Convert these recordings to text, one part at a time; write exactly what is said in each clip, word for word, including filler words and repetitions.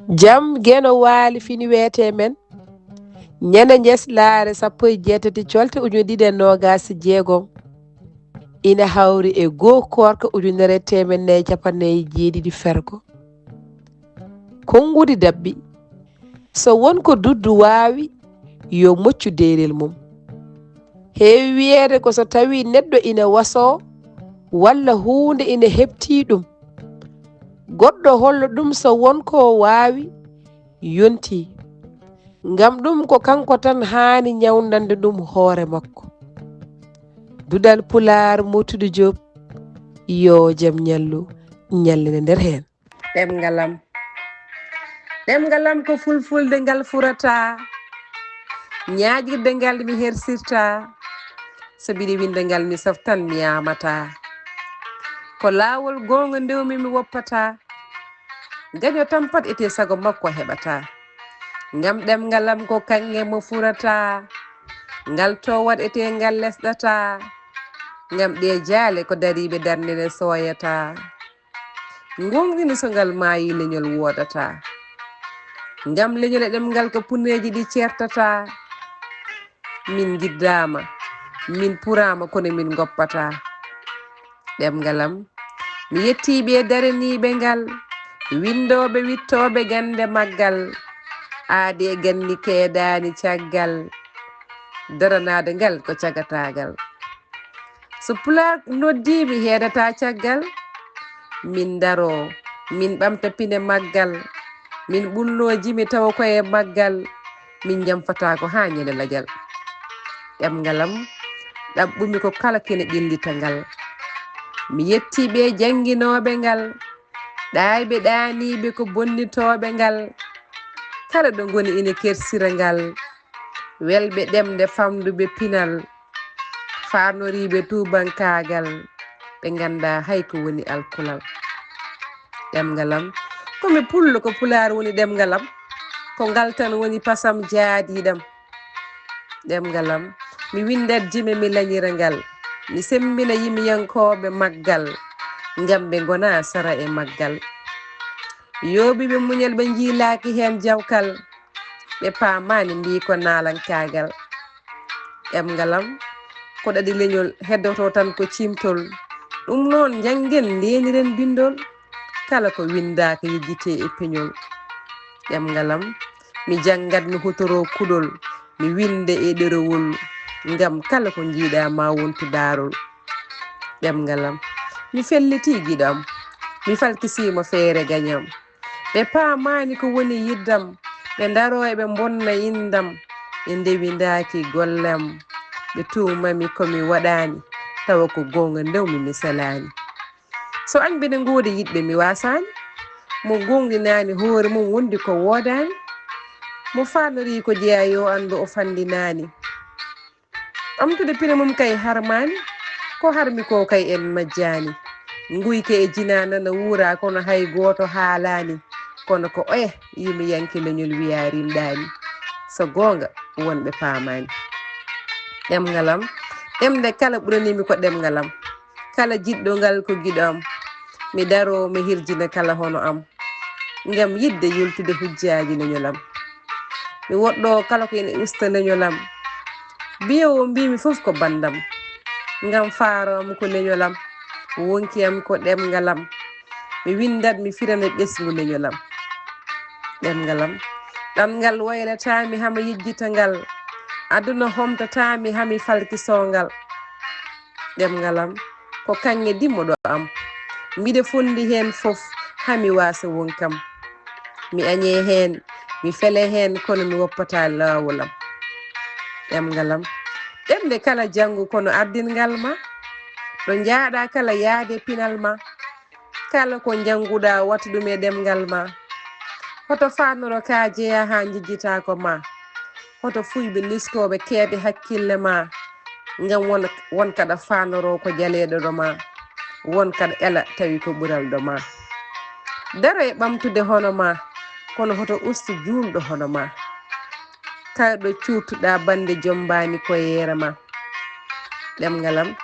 Jam Geno Waali fini weete men. Ñande njeslaare sappo e jeetati colte ujune ɗiɗi e noogaas e jeegom. Ina hawri e goo koorka ujunere e teemedde nayi e capanɗe nayi e jeeɗiɗi fergo. Konnguɗi daɓɓi. So won ko duddu waawi, yo moccu deerel mum. Heewi wiyeede ko so tawii neɗɗo ina wasoo, walla huunde ina heɓtii ɗum, goɗɗo hollo ɗum so won ko o waawi, yontii. Ngam ɗum ko kanko tan haani ñawndande ɗum hoore makko. Duɗal Pulaar, Mottude Joob, yo jam ñallu, ñallina nder heen. Ɗemngal am. Ɗemngal am ko fulfulde ngal furata. Ñaaƴirde ngal mi hersirta. So mbiɗi winnde ngal mi softan mi yaamata. Ko laawol goonga ndewmi mi woppata. Gaño tampat ete sago makko heɓata. Ngam ɗemngal am ko kaŋŋe mo furata. Ngal towat ete ngal lesɗata. Ngam ɗe jaale ko dariiɓe darnde nde sooyata. Ngoongɗini so ngal maayi leñol woodata. Ngam leñol e ɗemngal ko puneeji ɗi ceertata. Min ngiddaama, min puraama kono min ngoppata. Ɗemngal am, mi yettii ɓe daraniiɓe ngal, winndooɓe wittooɓe gannde maggal, aade e ganni keedaani caggal, daranaade ngal ko cagataagal. So Pulaar noddii mi heedata caggal, min ndaroo, min ɓamta pine maggal, min ɓulnoo jimi tawa koye maggal, min njamfataako haa ñande lajal. Ɗemngal am, ɗaɓɓumi ko kala kene ƴellita ngal. Mi yettii ɓe jannginooɓe ngal, ɗaayɓe ɗaaniiɓe ko bonnitooɓe ngal, kala ɗo ngoni ina kersira ngal, welɓe ɗemde famɗuɓe pinal, faarnoriiɓe tuubankaagal, ɓe nganndaa hay ko woni alkulal. Ɗemngal am, ko mi pullo, ko Pulaar woni ɗemngal am, ko ngal tan woni pasam jaadiiɗam. Ɗemngal am, mi winndat jime mi lañira ngal, mi semmbina yimiyankooɓe maggal, ngam ɓe ngona sara e maggal. Yooɓiiɓe muñal ɓe njiilaaki heen jawkal, ɓe paamaani mbii ko naalankaagal. Ɗemngal am, ko ɗaɗi leñol heddoto tan ko ciimtol. Ɗum noon njanngen ndeeniren binndol, kala ko winndaaka yejjitee e peñol. Ɗemngal am, mi janngat mi hutoroo kuɗol, mi winnda e ɗerewol, ngam kala ko njiiɗaa ma wontu daarol. Ɗemngal am, mi fellitii giɗo am, mi falkisiima feere gañam. Ɓe paamaani ko woni yiddam, ɓe ndaroo eɓe mbonna inndam, ɓe ndewindaaki gollem, ɓe tuumami ko mi waɗaani, tawa ko goonga ndewmi mi selaani. So añ mbiɗa ngoodi yiɗɓe mi waasaani, mo goongɗinaani hoore mum wondi ko woodaani, mo faanorii ko jeyaa yo anndu o fanndinaani. Ɓamtude pine mum kay harmaani, ko harmi ko kay en majjaani. Nguyka e jinaa nana wuura kono hay gooto haalaani, kono ko oya yimiyanke leñol wiyaa rimɗaani. So goonga wonɓe paamaani. Ɗemngal am, ɗemnde kala ɓuraniimi ko ɗemngal am. Kala jiɗɗo ngal ko giɗo am. Mi daroo mi hirjina kala hono am. Ngam yiɗde yoltude hujjaaji leñol am. Mi woɗɗoo kala ko ina usta leñol am. Biyewo mbiimi fof ko banndam. Ngam faaro am ko leñol am. Wonki am ko ɗemngal am. Mi winndat mi firana ɓesngu leñol am. Ɗemngal am. Ɗanngal waylataami hama yejjita ngal. Aduna homtataami hami falkisoo ngal. Ɗemngal am ko kaŋŋe dimmoɗo am. Mbiɗa fonndi heen fof hami waasa wonkam. Mi añee heen, mi felee heen kono mi woppataa laawol am. Ɗemngal am. Ɗemɗe kala janngu kono ardingal ma. Ɗo njaaɗaa kala yaade pinal ma. Kala ko njannguɗaa wattu ɗum e ɗemngal ma. Hoto faanoro ka jeyaa haa njejjitaako ma. Hoto fuuyɓe liskooɓe keede hakkille ma. Ngam won, won kaɗa faanoroo ko jaleeɗo ɗo ma. Won kaɗa ela tawi ko ɓural ɗo ma. Daro e ɓamtude hono ma. Kono hoto ustu juulɗo hono ma. Kala ɗo cuutuɗaa bannde jommbaani ko yeere ma. Ɗemngal am.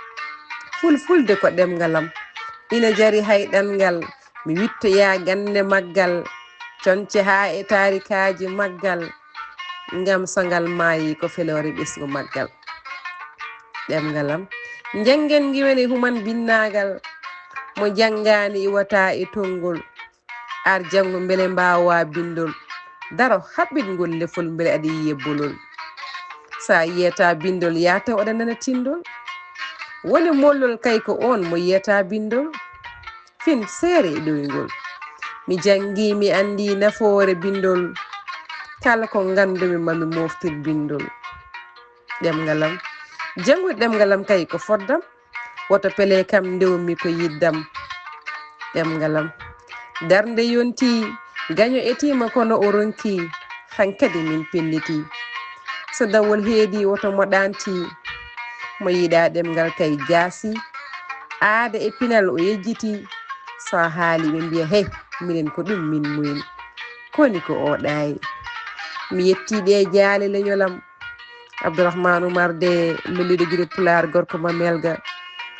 Fulfulde ko ɗemngal am. Ina jari hay ɗanngal. Mi wittoyaa gannde maggal. Conce haa e taarikaaji maggal, ngam so ngal maayi ko feloore ɓesngu maggal. Ɗemngal am, njanngen ngiwel e human binnaagal, mo janngaani iwata e tonngol. Ar janngu mbele mbaawa binndol, daro haɓɓitngol lefol mbele aɗa yiye bolol. So a yiyata binndol, yaa taw aɗa nana tinndol. Woni mollol kay ko oon mo yiyata binndol. Fin seere e ɗoyngol. Mi janngi, mi anndi nafoore binndol. Kala ko nganndumi ma mi moftir binndol. Ɗemngal am. Janngude ɗemngal am kay ko foddam. Woto pele kam ndewmi ko yiddam. Ɗemngal am. Darnde yonti, gaño etiima kono o ronki. Hankadi min pelliti. So dawol heedi, woto mo ɗaanti. Mo yiɗa ɗemngal kay jaasi. Aada e pinal o yejjiti. So a haali ɓe mbiya, "Hey, minen ko ɗum min muyin." Koni ko o ɗaayi. Mi yetti ɗe jaale leñolam. Abdourahmane Oumar de lolliɗo giri Pulaar, gorko ma Melga.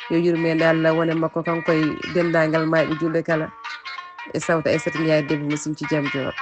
Yo yurmeende Allah wone makko, kanko e denndaangal maayɓe juulde kala. E sawta Aissata Ndiaye debbo mo Sinthiou Diamniord.